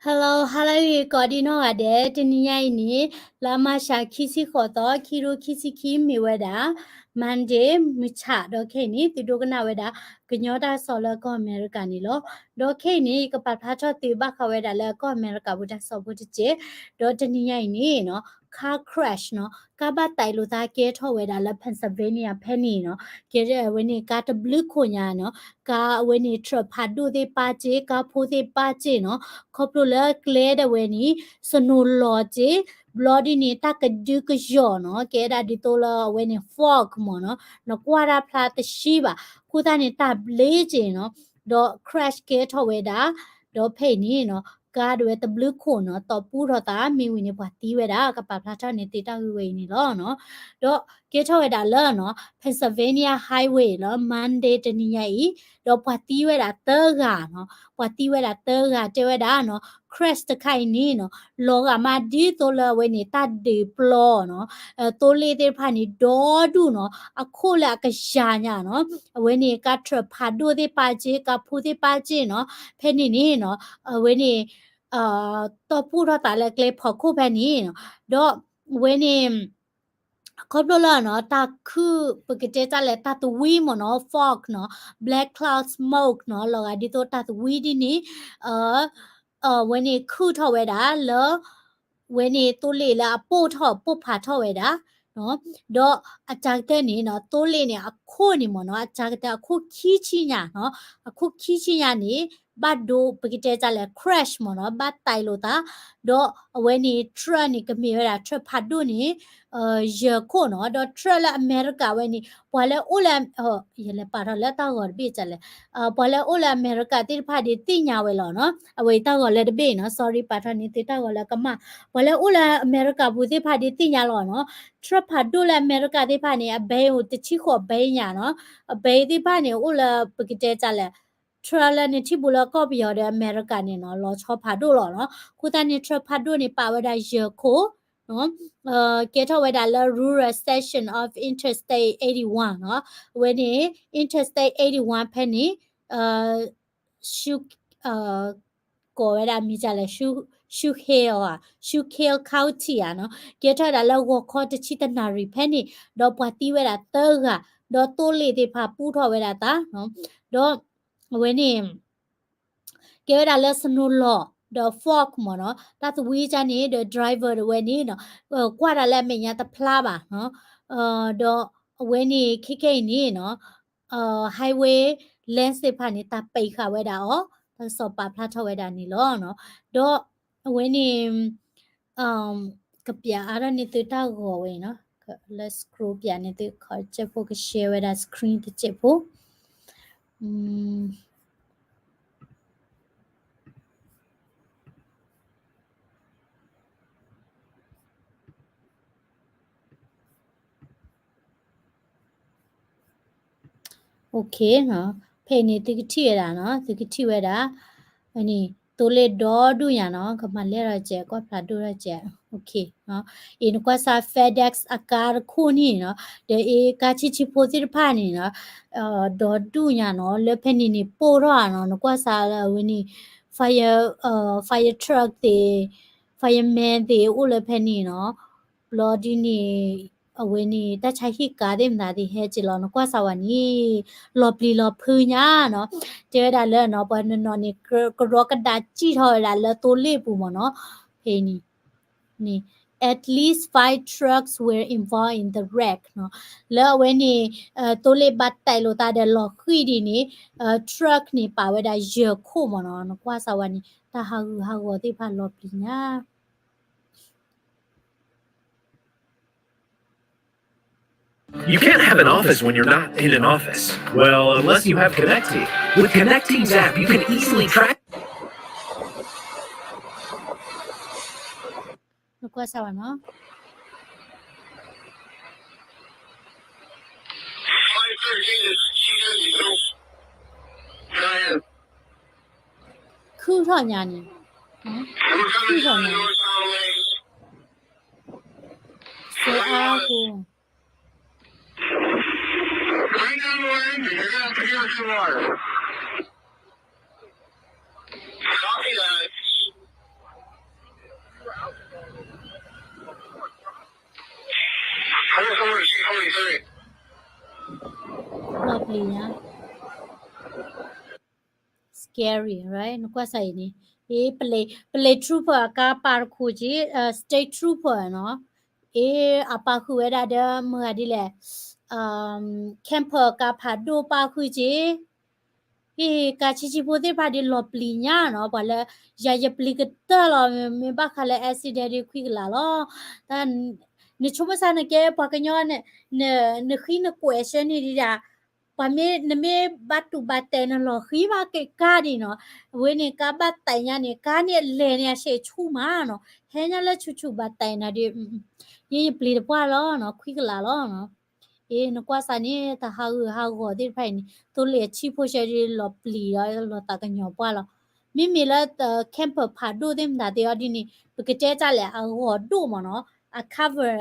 Hello, hello ဂ့ၤကိးဒံနီၢ်ဂၤဒဲး, တနံၤညါအံၤန့ၣ် လါမၤရှး ခံဆံဃိးသီ ခံကထိခံဆံခံ မ့ၢ်ဝဲဒၣ် Monday မုၢ်ဆၣ် ဒီးခဲအံၤန့ၣ် သုဒိကနၣ်ဝဲဒၣ် ကညီတၢ်ကစီၣ်လၢကီၢ်အမဲရကၤန့ၣ်လီၤ. ဒီးခဲအံၤန့ၣ် ယကပာ်ဖျါထီၣ်သုဘၣ်ဃးဝဲဒၣ်လၢကီၢ်အမဲရကၤပူၤတၢ်ကစီၣ်ဖိတစဲး, ဒီးတနံၤညါအံၤန့ၣ်နီၤ car crash နီၤ, ကါဘၣ်တဲာ်လိာ်သးကဲထီၣ်ဝဲဒၣ်လၢ Pennsylvania ဖဲန့ၣ်နီၤ, ကဲဝဲန့ၣ် ကါတဘျုးခိၣ်ညါနီၤ, ကါအဝဲန့ၣ် ထြၢၣ်ဖးဒိၣ်သ့ၣ်ပာ်စ့ၢ် ကါဖိသ့ၣ်ပာ်စ့ၢ်နီၤ, ခီဖျိလၢကျဲဒၣ်ဝဲန့ၣ် စနိၤလီၤစ့ၢ်, ဘျီဒ်န့ၣ် တၢ်ကဒုကယီၤနီၤ, ကဲဒၣ်ဒ်သိးလၢအဝဲန့ၣ် fog မ့ၢ်နီၤ, နကွၢ်တၢ်ဖျါတဆှံဘၣ်, အဃိသတးန့ၣ် တၢ်ဘျ့စ့ၢ်နီၤ, ဒီး crash ကဲထီၣ်ဝဲဒၣ်, ဒီးဖဲအံၤန့ၣ်နီၤ ကါဒၣ်ဝဲတဘျုးခိၣ်နီၤ တီၢ်ပူထီၣ်သး မ့ၢ်ဝံၤန့ၣ် ပှၤသံဝဲဒၣ် ကပာ်ဖျါထီၣ်န့ၢ်သုတၢ်ဂ့ၢ်ဝဲအံၤန့ၣ်လီၤနီၤ. ဒီးကဲထီၣ်ဝဲဒၣ်လၢနီၤ Pennsylvania Highway လၢ Monday တနံၤညါအံၤ, ဒီးပှၤသံဝဲဒၣ်သၢဂၤနီၤ, ပှၤသံဝဲဒၣ်သၢဂၤ တဲဝဲဒၣ်နီၤ crash တခါအံၤန့ၣ်နီၤ လီၤဂာ်မးဒ်သိးလၢအဝဲန့ၣ် တၢ်ဒုးပျီနီၤ, သိလ့ၣ်သ့ၣ်တဖၣ်န့ၣ် ဒီဒူၣ်နီၤ, အခိၣ်လၢအကယၤညါနီၤ, အဝဲန့ၣ် ကါထြၢၣ်ဖးဒိၣ်သ့ၣ်ပာ်စ့ၢ် ကါဖိသ့ၣ်ပာ်စ့ၢ်နီၤ, ဖဲန့ၣ်န့ၣ်နီၤ အဝဲန့ၣ် တီၢ်ပူထီၣ်သးလၢကျဲဖီခိၣ်ဖဲန့ၣ်နီၤ, ဒီးအဝဲန့ၣ် ခီဖျိလၢနီၤ တၢ်ခုၣ် ပကတဲတၢ်လဲၣ် တၢ်သဝံမ့ၢ်နီၤ fog နီၤ black cloud smoke နီၤ လီၤဂာ်ဒ်သိးတၢ်သဝံဒ်န့ၣ် အဝဲန့ၣ်ခုၣ်ထီၣ်ဝဲဒၣ်လၢ ဝဲန့ၣ်သိလ့ၣ်လၢအပိၢ်ထီၣ်ပိၢ်ဖးထီၣ်ဝဲဒၣ်, ဒီးအတၢ်ကတၢၢ်န့ၣ်နီၤ သိလ့ၣ်န့ၣ်အခိၣ်န့ၣ်မ့ၢ်နီၤ အတၢ်ကတၢၢ်အခိၣ်ခံဆံညါနီၤ, အခိၣ်ခံဆံညါန့ၣ် ဘၣ်ဒိ ပကတဲတၢ်လဲၣ် crash မ့ၢ်နီၤ ဘၣ်တဲာ်လိာ်သး, ဒီးအဝဲန့ၣ် ထြၢၣ်န့ၣ် ကမ့ၢ်ဝဲဒၣ် ထြၢၣ်ဖးဒိၣ်န့ၣ် ယဲၢ်ခိၣ်နီၤ, ဒီးထြၢၣ်လၢအမဲရကၤဝဲန့ၣ် ပှၤလၢအိၣ်လၢ ယလဲၤပာ်ထီၣ်လၢတၢ်ဂီၤတဘ့ၣ်တၢ်လဲၣ်, ပှၤလၢအိၣ်လၢအမဲရကၤသ့ၣ်တဖၣ်ဒ်သ့ၣ်ညါဝဲလီၤနီၤ, အဝဲအံၤတၢ်ဂီၤလၢတဘ့ၣ်နီၤ sorry ပာ်ထီၣ်န့ၢ်သုတၢ်ဂီၤလၢကမၣ်, ပှၤလၢအိၣ်လၢအမဲရကၤပူၤသ့ၣ်တဖၣ်ဒ်သ့ၣ်ညါလီၤနီၤ, ထြၢၣ်ဖးဒိၣ်လၢအမဲရကၤသ့ၣ်တဖၣ်န့ၣ် အဘဲအိၣ်တဆံဃိးဘဲညါနီၤ, အဘဲသ့ၣ်တဖၣ်န့ၣ် အိၣ်လၢပကတဲတၢ်လဲၣ် ထြၢၣ်လၢနထံၣ်ဘူးလၢကီၢ်ပယီၤဒီးအမဲရကၤန့ၣ်နီၤ လီၤဆီဖးဒိၣ်လီၤနီၤ, အဃိသတးန့ၣ် ထြၢၣ်ဖးဒိၣ်န့ၣ် ပာ်ဝဲဒၣ်ယဲၢ်ခိၣ် ကဲထီၣ်ဝဲဒၣ်လၢ rural section of Interstate eighty-one နီၤ, အဝဲန့ၣ် Interstate eighty-one ဖဲန့ၣ် ကိးဝဲဒၣ်မံၤဒ်လဲၣ် Schuylkill ဧါ, Schuylkill County ဧါနီၤ, ကဲထီၣ်ဝဲဒၣ်လၢဂီၤခီတဆံတနၣ်ရံၣ်ဖဲန့ၣ်, ဒီးပှၤသံဝဲဒၣ်သၢဂၤ, ဒီးသိလ့ၣ်သ့ၣ်တဖၣ်ပူထီၣ်ဝဲဒၣ်သး, ဒီးအဝဲန့ၣ် ကဲဝဲဒၣ်လၢ snow လီၤ ဒီး fog မ့ၢ်နီၤ, တၢ်သဝံတၢ်န့ၣ် ဒီး driver တဝဲန့ၣ်နီၤ, ကွၢ်တၢ်လၢအမဲာ်ညါတဖျါဘၣ်နီၤ, ဒီးအဝဲန့ၣ်ခဲခဲအံၤန့ၣ်နီၤ, highway lens သ့ၣ်တဖၣ်န့ၣ် တၢ်ပိတ်ဃာ်ဝဲဒၣ်အီၤ, တၢ်ကစီၣ်ပာ်ဖျါထီၣ်ဝဲဒၣ်န့ၣ်လီၤ. ဒီးအဝဲန့ၣ် ကပျးအါထီၣ်န့ၢ်သုတၢ်ဂီၤဝဲအံၤနီၤ, လၢ scroll ပျးန့ၢ်သု ခီတစဲးဖိ က share ဝဲဒၣ် screen တစဲးဖိ OK နီၤ, ဖဲအံၤန့ၣ် သုကထံၣ်ဝဲဒၣ်နီၤ, သုကထံၣ်ဝဲဒၣ်, အန့ၣ် သိလ့ၣ်ဒီဒူၣ်ညါနီၤ, ကမၤလဲၢ်ထီၣ်စဲး ကွၢ်ဖျါဒိၣ်ထီၣ်စဲး, OK နီၤ, အံၤနကွၢ်စး FedEx အကါတခိၣ်န့ၣ်နီၤ, ဒီးအ့ၣ်ကါဆံးဆံးဖိသ့ၣ်တဖၣ်န့ၣ်နီၤ, ဒီဒူၣ်ညါနီၤ, လၢဖဲန့ၣ်န့ၣ် ပိၢ်ထီၣ်ဧါနီၤ, နကွၢ်စးလၢအဝဲန့ၣ် fire, fire truck သ့ၣ်, fireman သ့ၣ် အိၣ်လၢဖဲန့ၣ်နီၤ, ဘျီဒ်န့ၣ် အဝဲန့ၣ် တၢ်ဆါဟံၣ်ကါသ့ၣ်မတၤသ့ၣ်ဟဲက့ၤလီၤ, နကွၢ်စးဝဲန့ၣ် လီၤပျံၤလီၤဖုးညါနီၤ, တဲဝဲဒၣ်လၢနီၤ ပှၤနီၤနီၤန့ၣ် ကရီကဒးစံၣ်ထီၣ်ဝဲဒၣ်လၢသိလ့ၣ်ပူၤမ့ၢ်နီၤ, ဖဲအံၤန့ၣ် at least five trucks were involved in the wreck နီၤ, လၢအဝဲန့ၣ် သိလ့ၣ်ဘၣ်တဲာ်လိာ်သးဒီးလီၤဃံၢ်ဒ်န့ၣ် truck န့ၣ် ပာ်ဝဲဒၣ်ယဲၢ်ခိၣ်မ့ၢ်နီၤ, နကွၢ်စးဝဲန့ၣ် တၢ်ဟးဂူာ်ဟးဂီၤသ့ၣ်တဖၣ်လီၤပျံၤညါ You can't have an office when you're not in an office. Well, unless you have Connecting. With Connecting's app, you can easily track. နကွၢ်စးဝဲနီၤ. ခုၣ်ထီၣ်ညါန့ၣ်, ခုၣ်ထီၣ်ညါ, စိအါကိ, နကွၢ်စးဝဲနီၤ. scary, right? နကွၢ်စၢ်အံၤန့ၣ်, အ့ ပလံး ပလံး trooper အကါပာ်တခိၣ်က့ၤ, state trooper နီၤ, အ့ အပာ်ဃုာ်ဝဲဒၣ်ဒီးမတၤဒ်လဲၣ်, camper အကါဖးဒိၣ်ပာ်ဃုာ်က့ၤ, ဟ့ၣ် ကါဆံးဆံးဖိသ့ၣ်တဖၣ်ဒ်လီၤပျံၤညါနီၤ, ပှၤလၢ ယၤယပျံၤကတၢၢ်လီၤ, မ့ၢ်ဘၣ်ဃးလၢ accident ဒ်ခွံကလးလီၤ. တၢ် နဆိကမိၣ်စၢ်နကဲပှၤကညီ, နဃ့နကွဲးဆၢန့ၣ်ဒ်ဒၣ်, ပှၤမ့ၢ် နမ့ၢ်ဘၣ်တူၢ်ဘၣ်တဲာ်နလီၤဃံဘၣ်က့ၤကါဒ်နီၤ, အဝဲန့ၣ် ကါဘၣ်တဲာ်ညါန့ၣ် ကါန့ၣ်အလဲၤန့ၣ် အဆဲးဆူၣ်မးနီၤ, ဟဲညါလၢဆူၣ်ဆူၣ်ဘၣ်တဲာ်နၤဒ်, ယယပျံၤတပှၢ်လီၤနီၤ, ခွံကလးလီၤနီၤ. အ့ နကွၢ်စၢ်န့ၣ် တၢ်ဟးဂူာ်ဟးဂီၤသ့ၣ်တဖၣ်အံၤန့ၣ် သိလ့ၣ်အဆံးဖိဆဲးဒ်လီၤပျံၤဒီးလီၤသးကညီၤပှၢ်လီၤ. မ့မ့ၢ်လၢ camper ဖးဒိၣ်သ့ၣ်မတၤသ့ၣ်အီၤဒ်န့ၣ် ပကတဲတၢ်လဲၣ် အဂီၤဒိၣ်မးနီၤ, အ cover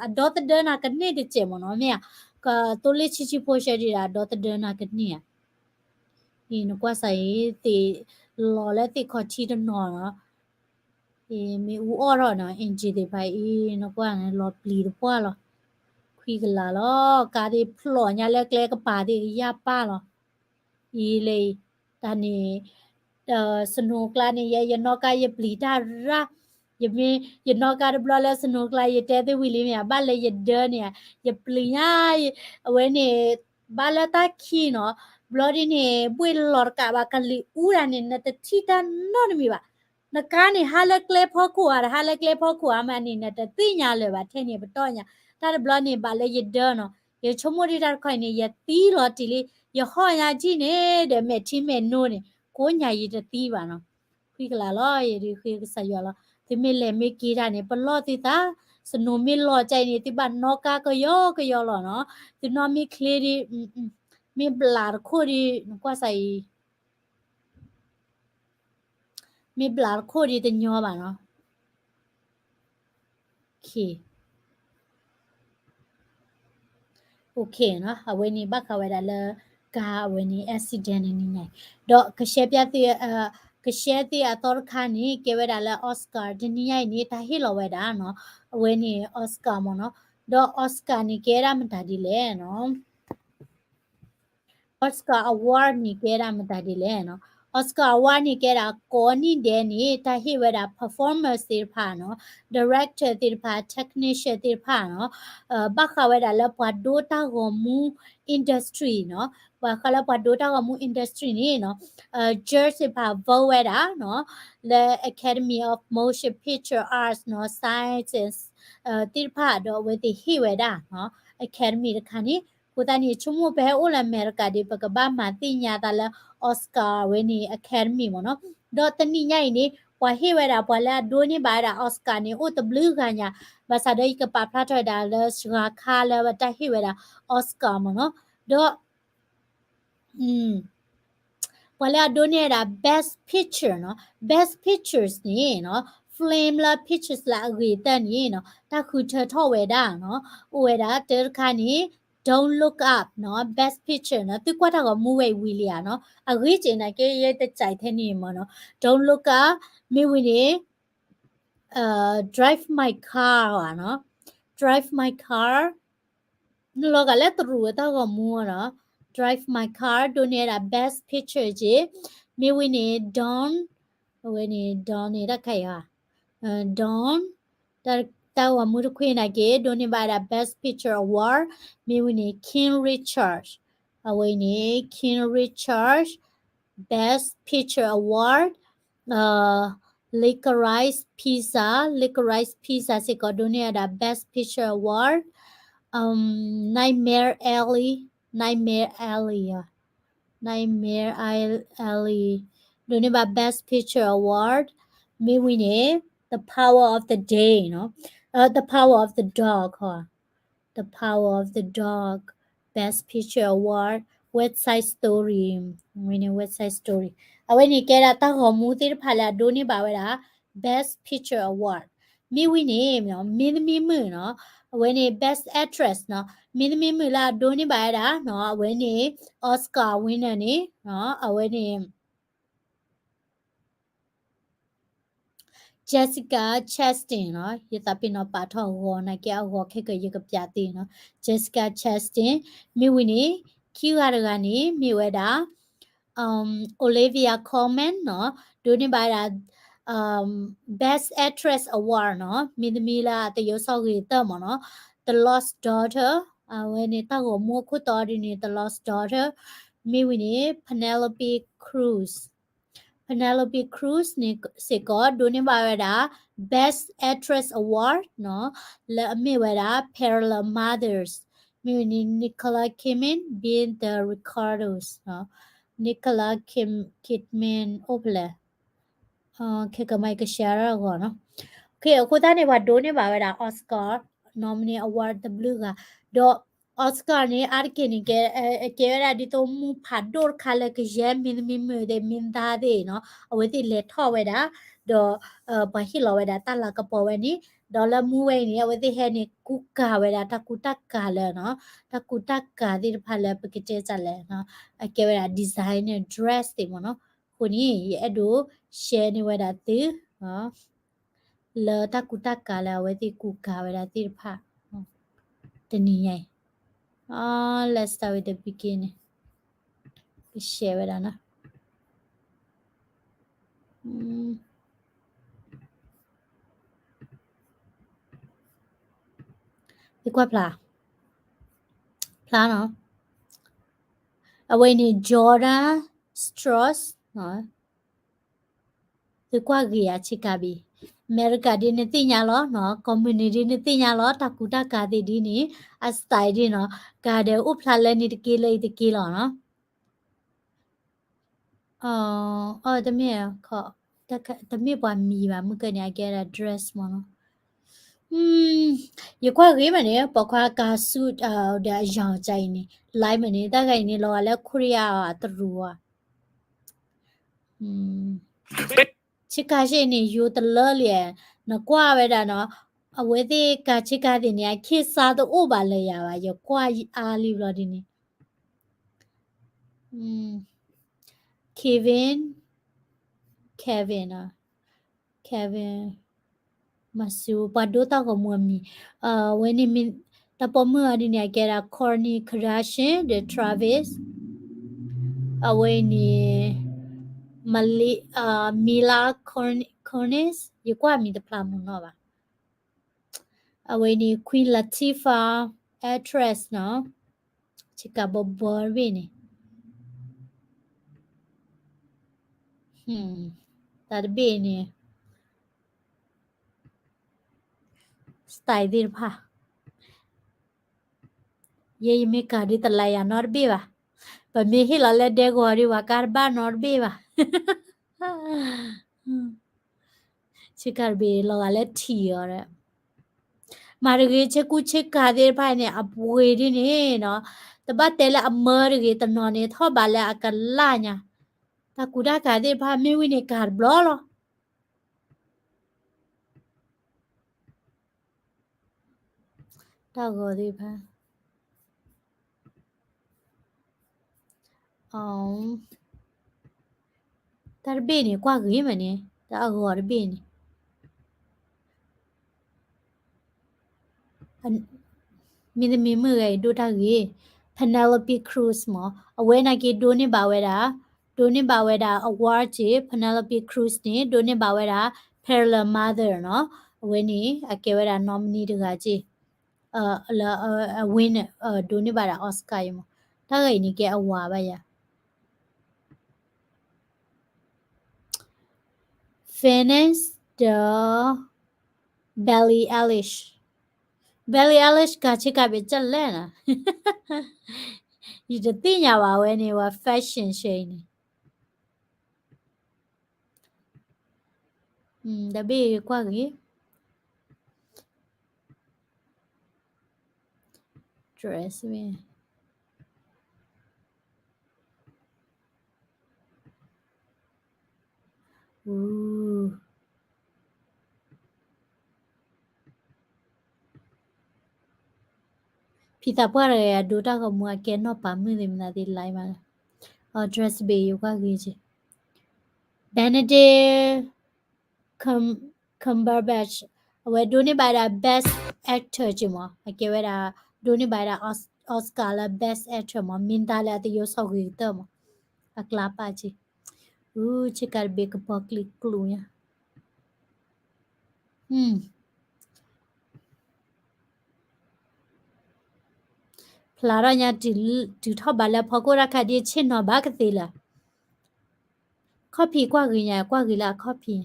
အဒီသဒၢနၤကန့ၢ်တစဲးမးနီၤ, မ့ၢ်ဧါ, ကသိလ့ၣ်ဆံးဆံးဖိဆဲးဒ်ဒီးအဒီသဒၢနၤကန့ၢ်ဧါ. အ့ နကွၢ်စၢ်အံၤ သ့ၣ်လီၤလၢသ့ၣ်ခီၣ်ထံးတနီၤနီၤ, အ့ မ့ၢ်အူအီၣ်ထီၣ်နီၤ engine သ့ၣ်တဖၣ်အံၤ နကွၢ်န့ၣ် လီၤပျံၤတပှၢ်လီၤ. ခွံကလးလီၤ, ကါသ့ၣ်ဖျိးညါလၢကျဲကပၤသ့ၣ်ကယၢ်ပၢ်လီၤ. အံၤလၢ တၢ်န့ၣ် snow ကျါန့ၣ် ယဲယနီၣ်ကါယပျံၤတၢ်ရၢ်, ယမ့ၢ် ယနီၣ်ကါတဘျီလၢ snow ကျါ ယတဲသ့ဝံၤလံမ့ၢ်ဧါ, ဘၣ်လၢယဒၢန့ၣ် ယပျံၤညါ, အဝဲန့ၣ် ဘၣ်လၢတၢ်ခံးနီၤ, ဘျီဒ်န့ၣ် ဘှ့ၣ်လီၤတကးဘၣ် ကလံၤအူဒၣ်န့ၣ် နတထံၣ်တၢ်နီတမံၤဘၣ်. နကါန့ၣ် ဟးလၢကျဲဖီခိၣ်ဧါ, တဟးလၢကျဲဖီခိၣ်ဧါမးန့ၣ် နတသ့ၣ်ညါလၢၤဘၣ်, ထဲန့ၣ်ပတီၢ်ညါ. တၢ်တဘျီန့ၣ် ဘၣ်လၢယဒၢနီၤ, ယဆိကမိၣ်ဒ်တၢ်တခီအံၤန့ၣ် ယသံလီၤတံၢ်လံ, ယဟီၣ်ညါကံၣ်န့ၣ် ဒီးမဲာ်ထံမဲာ်နိန့ၣ် ကိးညါယတသံဘၣ်နီၤ. ခွံကလးလီၤ, ယဒုးဃ့ကစၢ်ယွၤလီၤ. သုမ့ၢ်လဲၤမ့ၢ်က့ၤတၢ်န့ၣ် ပလီၢ်သုသး, snow မ့ၢ်လီၤကါအံၤန့ၣ် သုဘၣ်နီၣ်ကါကယီကယီလီၤနီၤ. သုနီၣ်မ့ၢ်ချ့ဒ်, မ့ၢ်ဘျးတခိၣ်ဒ် နကွၢ်စၢ်အံၤ မ့ၢ်ဘျးတခိၣ်ဒ်တညီဘၣ်နီၤ. OK နီၤ, အဝဲန့ၣ်ဘၣ်ဃးဝဲဒၣ်လၢ ကါအဝဲန့ၣ် accident တနံၤညါအံၤ, ဒီးကရှဲပၠးသ့ၣ်, ကရှဲသ့ၣ်အသီတခါန့ၣ် ကဲဝဲဒၣ်လၢ Oscar တနံၤညါအံၤန့ၣ် တၢ်ဟ့ၣ်လီၤဝဲဒၣ်နီၤ, အဝဲန့ၣ် Oscar မ့ၢ်နီၤ, ဒီး Oscar န့ၣ်ကဲဒၣ်မတၤဒ်လဲၣ်နီၤ. Oscar Award န့ၣ်ကဲဒၣ်မတၤဒ်လဲၣ်နီၤ. Oscar Award န့ၣ်ကဲဒၣ်ကိးနံၣ်ဒဲးန့ၣ် တၢ်ဟ့ၣ်ဝဲဒၣ် performers သ့ၣ်တဖၣ်နီၤ, director သ့ၣ်တဖၣ်, technician သ့ၣ်တဖၣ်နီၤ, ဘၣ်ဃးဝဲဒၣ်လၢပှၤဒိတၢ်ဂီၤမူ industry နီၤ, ဘၣ်ဃးလၢပှၤဒိတၢ်ဂီၤမူ industry န့ၣ်နီၤ, judge သ့ၣ်တဖၣ် vote ဝဲဒၣ်နီၤ, လၢ Academy of Motion Picture Arts နီၤ, Science သ့ၣ်တဖၣ်ဒီးအဝဲသ့ၣ်ဟ့ၣ်ဝဲဒၣ်နီၤ, Academy တခါန့ၣ်, အဃိသတးန့ၣ် ဆိကမိၣ်ပဟဲအိၣ်လၢအမဲရကၤဒီး ပကဘၣ်မၤသ့ၣ်ညါသးလၢ Oscar အဝဲန့ၣ် Academy မ့ၢ်နီၤ, ဒီးတနံၤညါအံၤန့ၣ် ပှၤဟ့ၣ်ဝဲဒၣ် ပှၤလၢအဒိးန့ၢ်ဘၣ်ဝဲဒၣ် Oscar န့ၣ် အိၣ်တဘျုးဂၤညါ, ဘၣ်ဆၣ်ဒီးယကပာ်ဖျါထီၣ်ဝဲဒၣ်လၢစှၤခါလၢတၢ်ဟ့ၣ်ဝဲဒၣ် Oscar မ့ၢ်နီၤ, ဒီး ပှၤလၢအဒိးန့ၢ်ဝဲဒၣ် best picture နီၤ, best pictures န့ၣ်နီၤ, film လၢ pictures လၢအဂ့ၤတၢ်န့ၣ်နီၤ, တၢ်ဃုထၢထီၣ်ဝဲဒၣ်နီၤ, အိၣ်ဝဲဒၣ်တၢ်တခါန့ၣ် Don't Look Up နီၤ, best picture နီၤ, သုကွၢ်တၢ်ဂီၤမူဝဲအံၤဝံၤလံဧါနီၤ, အဂ့ၤက့ၤနာ်က့ ယတစဲးထဲန့ၣ်မ့ၢ်နီၤ, Don't Look Up, မ့ၢ်ဝံၤန့ၣ် Drive My Car နီၤ, Drive My Car နလီၤဂာ်လၢတရူးအတၢ်ဂီၤမူနီၤ, Drive My Car ဒိးန့ၢ်ဝဲဒၣ် best picture က့ၤ, မ့ၢ်ဝံၤန့ၣ် Don't, အဝဲန့ၣ် Don't န့ၣ်တၢ်ခါအံၤဧါ, Don't, တၢ်ဂီၤမူတခွံနာ်က့ ဒိးန့ၢ်ဘၣ်ဝဲဒၣ် best picture award, မ့ၢ်ဝံၤန့ၣ် King Richard, အဝဲန့ၣ် King Richard, best picture award, Licorice Pizza, Licorice Pizza စ့ၢ်ကီးဒိးန့ၢ်ဝဲဒၣ် best picture award, Nightmare Alley, Nightmare Alley, Nightmare Alley ဒိးန့ၢ်ဘၣ် best picture award, မ့ၢ်ဝံၤန့ၣ် The Power of the Day နီၤ, The Power of the Dog, The Power of the Dog, best picture award, West Side Story, ဝဲန့ၣ် West Side Story, အဝဲန့ၣ်ကဲဒၣ်တၢ်ဂီၤမူသ့ၣ်တဖၣ်လၢအဒိးန့ၢ်ဘၣ်ဝဲဒၣ် best picture award, မ့ၢ်ဝံၤန့ၣ် မင်းသမီးမုၣ်နီၤ, အဝဲန့ၣ် best actress နီၤ, မင်းသမီးမုၣ်လၢအဒိးန့ၢ်ဘၣ်ဝဲဒၣ်နီၤ, အဝဲန့ၣ် Oscar winner န့ၣ်နီၤ, အဝဲန့ၣ် Jessica Chastain နီၤ, ယသးပ့ၤနီၣ်ပာ်ထီၣ်အဂီၤနာ်က့ အဂီၤခဲကၢၢ်ယကပျးသ့နီၤ, Jessica Chastain, မ့ၢ်ဝံၤန့ၣ် ခံဂၤတဂၤန့ၣ် မ့ၢ်ဝဲဒၣ် Olivia Colman နီၤ, ဒိးန့ၢ်ဘၣ်ဝဲဒၣ် Best Actress Award နီၤ, မင်းသမီးလၢအသရုပ်ဆောင်ဂ့ၤကတၢၢ်မ့ၢ်နီၤ, The Lost Daughter, အဝဲန့ၣ်တၢ်ဂီၤမူအခိၣ်တီဒ်န့ၣ် The Lost Daughter, မ့ၢ်ဝံၤန့ၣ် Penelope Cruz, Penelope Cruz န့ၣ်စ့ၢ်ကီး ဒိးန့ၢ်ဘၣ်ဝဲဒၣ် Best Actress Award နီၤ, လၢအမ့ၢ်ဝဲဒၣ် Parallel Mothers, မ့ၢ်ဝံၤန့ၣ် Nicole Kidman ဘ့ၣ် The Ricardos, Nicole Kidman အိၣ်ဖဲလဲၣ်, ခဲကမၤကရှဲရၢ်အဂီၢ်နီၤ, အဃိသတးန့ၣ် ပှၤဒိးန့ၢ်ဘၣ်ဝဲဒၣ် Oscar nominee award တဘျုးဂၤ, ဒီး Oscar န့ၣ် အါတက့ၢ်န့ၣ် ကဲဝဲဒၣ်ဒ်သိးမူဖးဒိၣ်တခါလၢကယဲၢ်မင်းသမီးမုၣ်သ့ၣ် မင်းသားသ့ၣ်နီၤ, အဝဲသ့ၣ်လဲၤထီၣ်ဝဲဒၣ်, ဒီး ပှၤဟ့ၣ်လီၤဝဲဒၣ်တၢ်လၤကပီၤဝဲန့ၣ်, ဒီးလၢမူဝဲအံၤန့ၣ် အဝဲသ့ၣ်ဟဲန့ၣ် ကူကၤဝဲဒၣ်တၢ်ကူတၢ်ကၤလၢနီၤ, တၢ်ကူတၢ်ကၤသ့ၣ်တဖၣ်လၢပကတဲတၢ်လဲၣ်, အကဲဝဲဒၣ် designer dress သ့ၣ်မ့ၢ်နီၤ, အဃိန့ၣ် ယအဲၣ်ဒိး share န့ၢ်ဝဲဒၣ်သု လၢတၢ်ကူတၢ်ကၤလၢအဝဲသ့ၣ်ကူကၤဝဲဒၣ်သ့ၣ်တဖၣ် တနံၤညါအံၤ, let's start with the beginning, ကshareဝဲဒၣ်နီၤ, သုကွၢ်ဖျါ, ဖျါနီၤ, အဝဲန့ၣ် Jordana Stross, သုကွၢ်ဂ့ၤဧါ ဆ့ကၤဘ့ၣ်, အမဲရကၤဒ်နသ့ၣ်ညါလီၤနီၤ, communist ဒ်နသ့ၣ်ညါလီၤ, တၢ်ကူတၢ်ကၤသ့ၣ်ဒ်န့ၣ် အ style ဒ်နီၤ, ကၤဒီးအိၣ်ဖျါလၢန့ၣ်တက့ၢ်လၢအံၤတက့ၢ်လီၤနီၤ, အ တမ့ၢ်, တမ့ၢ်ပှၤမံၤဘၣ် မုၢ်ကၢန့ၣ် အကဲဒၣ် dress မ့ၢ်နီၤ, ယကွၢ်ဂ့ၤမးန့ၣ် ပိာ်ခွါကၤ suit ဒီးအယီၤကါအံၤန့ၣ် လၢမးန့ၣ် တၢ်ဂၤအံၤန့ၣ် လီၤဂာ်လၢ Korea အတရူးဧါ, ဆ့ကၤဆ့န့ၣ် ယိၤတလၢလံ, နကွၢ်ဝဲဒၣ်နီၤ, အဝဲသ့ၣ်ကၤဆ့ကၤသ့ၣ်န့ၣ် အခ့ၣ်ဆါတအိၣ်ဘၣ်လၢယၤဘၣ်, ယကွၢ်အါလံဘျီဒ်န့ၣ် Kevin, Kevin, Kevin, မၤစူၤ ပှၤဒိတၢ်ဂီၤမူအမံၤ, အဝဲန့ၣ် တၢ်ပိာ်မုၣ်အီၤဒ်န့ၣ် အကဲဒၣ် Kourtney Kardashian ဒီး Travis, အဝဲန့ၣ် Mila Kunis, ယကွၢ်မံၤတဖျါမုၢ်နီၢ်ဘၣ်, အဝဲန့ၣ် Queen Latifah, actress နီၤ, ဆ့ကၤဘီဘီတဘ့ၣ်န့ၣ်, တၢ်တဘ့ၣ်န့ၣ် style သ့ၣ်တဖၣ်, ယဲယမ့ၢ်ကၤဒ်တလါယၤနီတဘ့ၣ်ဘၣ်, ပမ့ၢ်ဟ့ၣ်လီၤလၢဒဲကဝီၤဒ်ဝဲကါတဘၣ်နီတဘ့ၣ်ဘၣ် ဆ့ကၤတဘ့ၣ်လီၤဂာ်လၢထံၣ်အီၤဒီး, မၤတဂ့ၤ ဆ့ကူဆ့ကၤသ့ၣ်တဖၣ်န့ၣ် အပှ့ၤဒ်န့ၣ်နီၤ, တဘၣ်တဲလၢအမၢတဂ့ၤ တနီၤန့ၣ် ထီၣ်ဘးလၢအကလၢ်ညါ, တၢ်ကူတၢ်ကၤသ့ၣ်တဖၣ် မ့ၢ်ဝံၤန့ၣ်ကၤတဘျီလီၤ. တၢ်ဂီၤသ့ၣ်တဖၣ် တၢ်တဘ့ၣ်န့ၣ် ကွၢ်ဂ့ၤမးန့ၣ် တၢ်အဂီၤတဘ့ၣ်န့ၣ် မ့တမ့ၢ်မုၢ်ဂၤအံၤဒိၣ်တၢ်ဂ့ၤ, Penelope Cruz မး အဝဲနာ်က့ဒိးန့ၢ်ဘၣ်ဝဲဒၣ်, ဒိးန့ၢ်ဘၣ်ဝဲဒၣ် award က့ၤ Penelope Cruz န့ၣ် ဒိးန့ၢ်ဘၣ်ဝဲဒၣ် Parallel Mother နီၤ, အဝဲန့ၣ် အကဲဝဲဒၣ် nominee တဂၤက့ၤ လၢအ win ဒိးန့ၢ်ဘၣ်ဒၣ် Oscar အံၤမး, တၢ်ဂၤအံၤန့ၣ်ကဲအဝၤဘၣ်ယၤ Finance ဒီး Billie Eilish, Billie Eilish ကၤဆ့ကၤဘ့ၣ်ကလဲၣ်နၤ, ယတသ့ၣ်ညါဘၣ်ဝဲန့ၣ် ဝဲ fashion ရှဲအံၤန့ၣ် တဘ့ၣ်ကွၢ်ဂ့ၤ dress မ့ၢ် ဖံသးပှၢ်တဂၤအဒိတၢ်ဂီၤမူအကဲနီၢ်ပၤမုၣ်သ့ၣ်မနုၤသ့ၣ် like မး, dress တဘ့ၣ်ယကွၢ်ဂ့ၤက့ၤ Benedict Cumberbatch အဝဲဒိးန့ၢ်ဘၣ်ဝဲဒၣ် best actor က့ၤမး, အကဲဝဲဒၣ် ဒိးန့ၢ်ဘၣ်ဝဲဒၣ် Oscar လၢ best actor မး, မင်းသားလၢအသရုပ်ဆောင်ဂ့ၤကတၢၢ်မး အကျါပာ်က့ၤ, အူ ဆ့ကၤတဘ့ၣ်ကပီၤကျံၤကျူညါ, ဖျါထီၣ်ညါ တုၤထီၣ်ဘးလၢဖီခိၣ်တၢ်ခါဒ်ဆ့ၣ်နီၤဘၣ်ကသ့လၢာ်, ခီၣ်ဖံးကွၢ်ဂ့ၤညါ ကွၢ်ဂ့ၤလၢအခီၣ်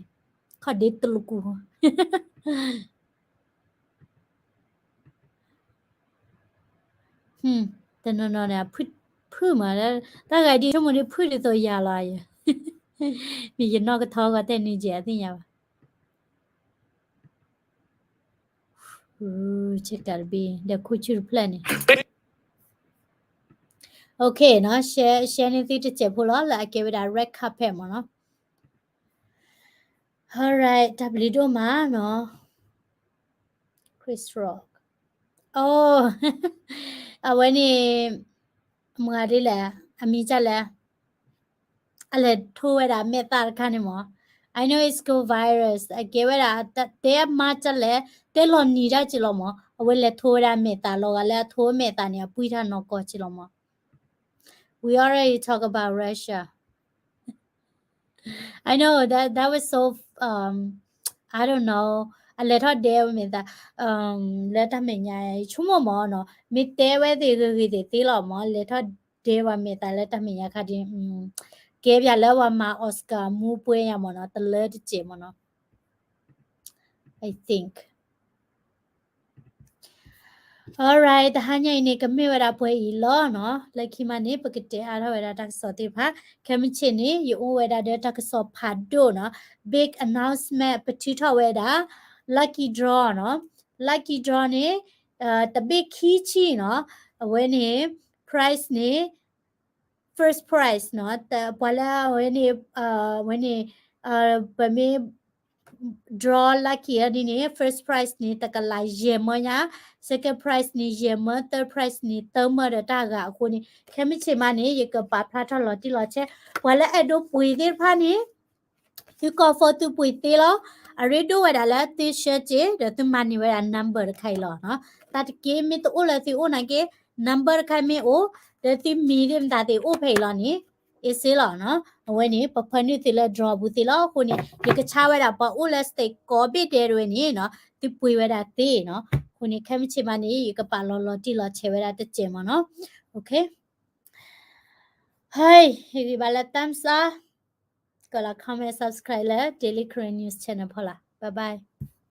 ဖံး, ခီၣ်ဒ့တလူကူ တနီၤနီၤန့ၣ် ဖုၣ်မး, တၢ်ဂၤဒ်ဆိကမိၣ်ဒ်ဖုၣ်ဒ်သိးယၤလီၤ, မ့ၢ်ယနီၢ်ကထီဂီၤတဲန့ၣ်ကဲး အသ့ၣ်ညါဘၣ်, ဆ့ကၤတဘ့ၣ် ဒီးခူၣ်ဆူၣ်တဖျၢၣ်န့ၣ်, OK နီၤ, share န့ၢ်သုတစဲးဖိလီၤ လၢအကဲဝဲဒၣ် red carpet မ့ၢ်နီၤ, alright တၢ်ဘျုးဒိၣ်မးနီၤ, Chris Rock, အိ အဝဲန့ၣ် မတၤဒ်လဲၣ် အမံၤဒ်လဲၣ်, အလဲၤထိဝဲဒၣ်မဲာ်သၣ်တခါန့ၣ်မး, I know it's called virus အကဲဝဲဒၣ် တဲမါဒ်လဲၣ်, တဲလီၤနံၤဒၣ်က့ၤလီၤမး, အဝဲလဲၤထိဝဲဒၣ်မဲာ်သၣ်လီၤဂာ်လၢအထိမဲာ်သၣ်န့ၣ် အပှံၢ်ထီၣ်နီၢ်ကီၢ်က့ၤလီၤမး, we already talk about Russia, I know that that was so, um, I don't know, အလဲၤထီၣ်ဒဲဝဲမဲာ်သၣ် လၢတၢ်မဲာ်ညါ ယဆိကမိၣ်မးနီၤ, မ့ၢ်တဲဝဲသ့ၣ်ဂ့ၤဂ့ၤသ့ၣ်သ့လီၤမး, လဲၤထီၣ်ဒဲဝဲမဲာ်သၣ်လၢတၢ်မဲာ်ညါခါဒ် ကဲပၠးလၢပှၤမၤ Oscar မူပှဲၤညါမးနီၤ, တလၢတစဲးမးနီၤ, I think, alright တဟါညါအံၤန့ၣ် ကမ့ၢ်ဝဲဒၣ်ပှဲၤအံၤလီၤနီၤ, လၢခံမးန့ၣ် ပကတဲအါထီၣ်ဝဲဒၣ်တၢ်ကစီၣ်သ့ၣ်တဖၣ်, ခဲမုၢ်ဆ့ၣ်န့ၣ် ယအိၣ်ဝဲဒၣ်ဒီးတၢ်ကစီၣ်ဖးဒိၣ်နီၤ, big announcement ပထုးထီၣ်ဝဲဒၣ် lucky draw နီၤ, lucky draw န့ၣ် တဘ့ၣ်ခံဆံနီၤ, အဝဲန့ၣ် prize န့ၣ် first prize နီၤ, ပှၤလၢအဝဲန့ၣ် ဝဲန့ၣ် ပမ့ၢ် draw lucky ဒ်န့ၣ် first prize န့ၣ် တကလးယဲၢ်မၢညါ, second prize န့ၣ် ယဲၢ်မၢ, third prize န့ၣ် သၢမၢဒီးတၢ်ဂၤအဃိန့ၣ် ခဲမုၢ်ဆ့ၣ်မးန့ၣ် ယကပာ်ဖျါထီၣ်လီၤတံၢ်လီၤဆဲး, ပှၤလၢအဲၣ်ဒိးပှ့ၤသ့ၣ်တဖၣ်န့ၣ် သုကိး phone သုပှ့ၤသ့လီၤ, အရ့ဒိၣ်ဝဲဒၣ်လၢသုဆှၢစ့ၢ် ဒီးသုမၤန့ၢ်ဝဲဒၣ် number တခါအံၤလီၤနီၤ, တၢ်တက့ၢ်မ့ၢ်တအိၣ်လၢသုအိၣ်နာ်က့ number တခါမ့ၢ်အိၣ် ဒီးသုမံၤသ့ၣ်မတၤသ့ၣ်အိၣ်ဖဲအံၤလီၤန့ၣ် easy လီၤနီၤ, အဝဲန့ၣ် ပဖၢနုာ်သုလၢ draw ပူၤသ့လီၤ, အဃိန့ၣ် ယကဆါဝဲဒၣ်ပှၤအိၣ်လၢ state ကိးဘ့ၣ်ဒဲးတဝဲန့ၣ်နီၤ သုပှ့ၤဝဲဒၣ်သ့နီၤ, အဃိန့ၣ် ခဲမုၢ်ဆ့ၣ်မးန့ၣ် ယကပာ်လီၤလီၤတံၢ်လီၤဆဲးဝဲဒၣ်တစဲးမးနီၤ, OK ဟဲ ယဂံၢ်ဘါလၢ thumbs up ကလီၤ comment subscribe လၢ Daily Karen News Channel ဖီလာ် bye bye